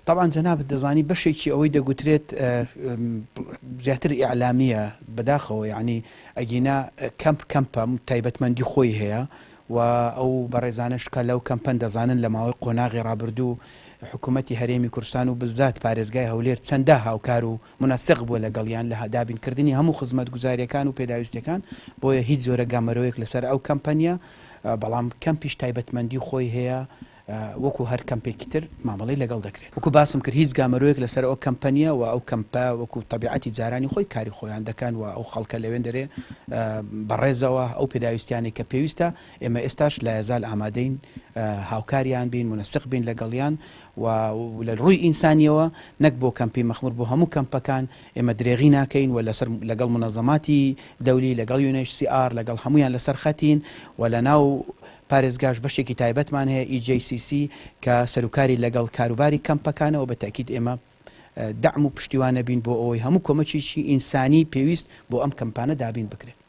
تەبعەن جەنابت دەزانی بەشێکی ئەوەی دەگوترێت زیاتر ئیعلامییە بەداخەوە یانی ئەگینا کەمپ کەمپە تایبەتمەندی خۆی هەیە و ئەو بەڕێزانەش کە لەو کەمپەن دەزانن لە ماوەی قۆناغی ڕابردوو حکوومەتی هەرێمی کوردستان و بزات پارێزگای هەولێر چەندە هاوکار و مونەسق بووە لەگەڵیان لە دابینکردنی هەموو خزمەتگوزارییەکان و پێداویستییەکان بۆیە هیچ جۆرە گەمەرۆیەک لەسەر ئەو کەمپە نییە بەڵام کەمپیش تایبەتمەندی خۆی هەیە وەکو هەر کەمپێکی تر مامەڵەی لەگەڵ دەکرێت. وەکو باسم کرد هیچ گامەرۆیەک لەسەر ئەو کەمپە نییە و ئەو کەمپە وەکو تەبیعەتی جارانی خۆی کاری خۆیان دەکەن و ئەو خەڵکە لەوێندەرێ بەڕێزەوە ئەو پێداویستیانەی کە پێویستە ئێمە ئێستاش لایەزال ئامادەین هاوکاریان بین مونەسق بین لەگەڵیان و لە ڕووی ئینسانیەوە نەک بۆ کەمپی مەخمور بۆ هەموو کەمپەکان ئێمە درێغی ناکەین و لەسەر لەگەڵ مونەزەماتی دەولی لەگەڵ UNHCR لەگەڵ هەموویان لەسەر خەتین و لەناو پارێزگاش بەشێکی تایبەتمان هەیە EJCC کە سەروکاری لەگەڵ کاروباری کەمپەکانە و بە تەئکید ئێمە دەعم و پشتیوان ئەبین بۆ ئەوەی هەموو کۆمەکێکی ئینسانی پێویست بۆ ئەم کەمپانە دابین بکرێت.